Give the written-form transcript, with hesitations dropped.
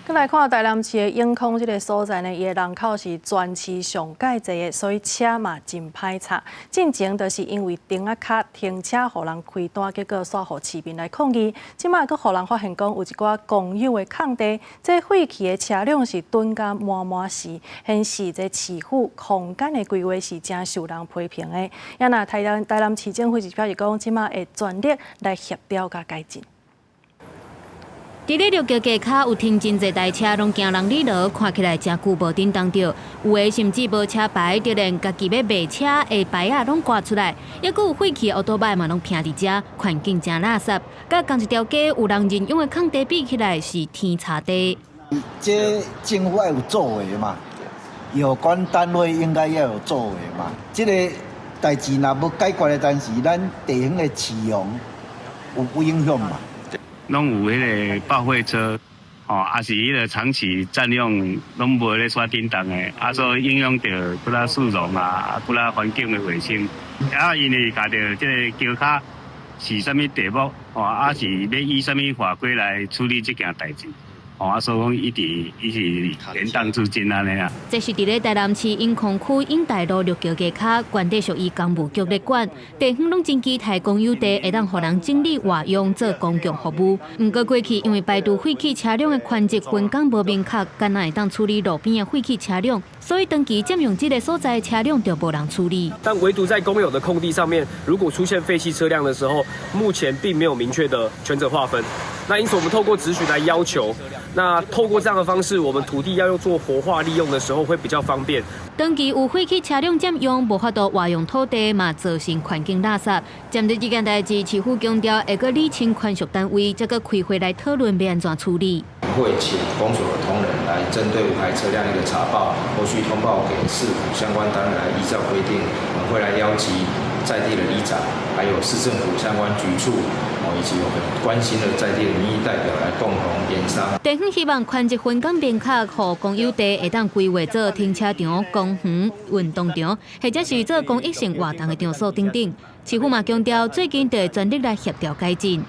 閣來看台南市的永康這个所在呢，伊的人口是全市上蓋濟的，所以車嘛真歹插。進前就是因為亭仔跤停車予人開單，結果煞予市民來抗議。這擺閣予人發現講有一寡公有的空地，這廢棄的車輛是囤甲滿滿是，顯示這市府空間的規劃是誠受人批評的。啊若台南市政府是表示講，這擺會全力來協調佮改進。佇咧陸橋街跤有停真濟台車，攏驚人理落，看起來誠久無振動著。有的甚至無車牌，就連家己欲賣車的牌仔攏掛出來，猶閣有廢棄的歐多擺嘛攏停佇遮，環境誠垃圾。佮仝一條街有人認養的空地比起來是天差地。這政府愛有作為嘛，有關單位應該要有作為嘛。這个代誌若無解決的，但是咱地方的市容有不影響嘛？攏有彼个報廢車，吼，抑是彼個長期佔用，攏無咧煞振動的，啊，所以影響著幾若市容啊，幾若環境的衛生。啊，因為共著這个橋跤是啥物題目，吼，啊是欲依啥物法規來處理這件代誌。哦，啊，所以講一直伊是延宕至今按呢啊。這是佇咧台南市永康區永大路陸橋街跤，原底屬於工務局咧管，地方攏真期待公有地會當予人整理活用做公共服務。毋過過去因為排除廢棄車輛的權責分工無明確，干焦會當處理路邊的廢棄車輛，所以長期佔用這个所在的車輛就無人處理。但唯獨在公有的空地上面，如果出現廢棄車輛的時候，目前並沒有明確的權責劃分。那因此，我們透過質詢來要求，那透過這樣的方式，我們土地要用做活化利用的時候會比較方便。長期有廢棄車輛佔用，無法度活用土地，嘛造成環境垃圾。針對這件代誌，市府強調會閣理清權屬單位，再閣開會來討論欲按怎處理。會請公所的同仁來針對無牌車輛一個查報，後續通報給市府相關單位來依照規定，我們會來邀集在地的里長，還有市政府相關局處，以及我們關心的在地的民意代表來共同研商。地方希望權責分工明確，予公有地會當規劃做停車場、公園、運動場，或者是做公益性活動的場所等等。市府嘛強調，最近就會全力來協調改進。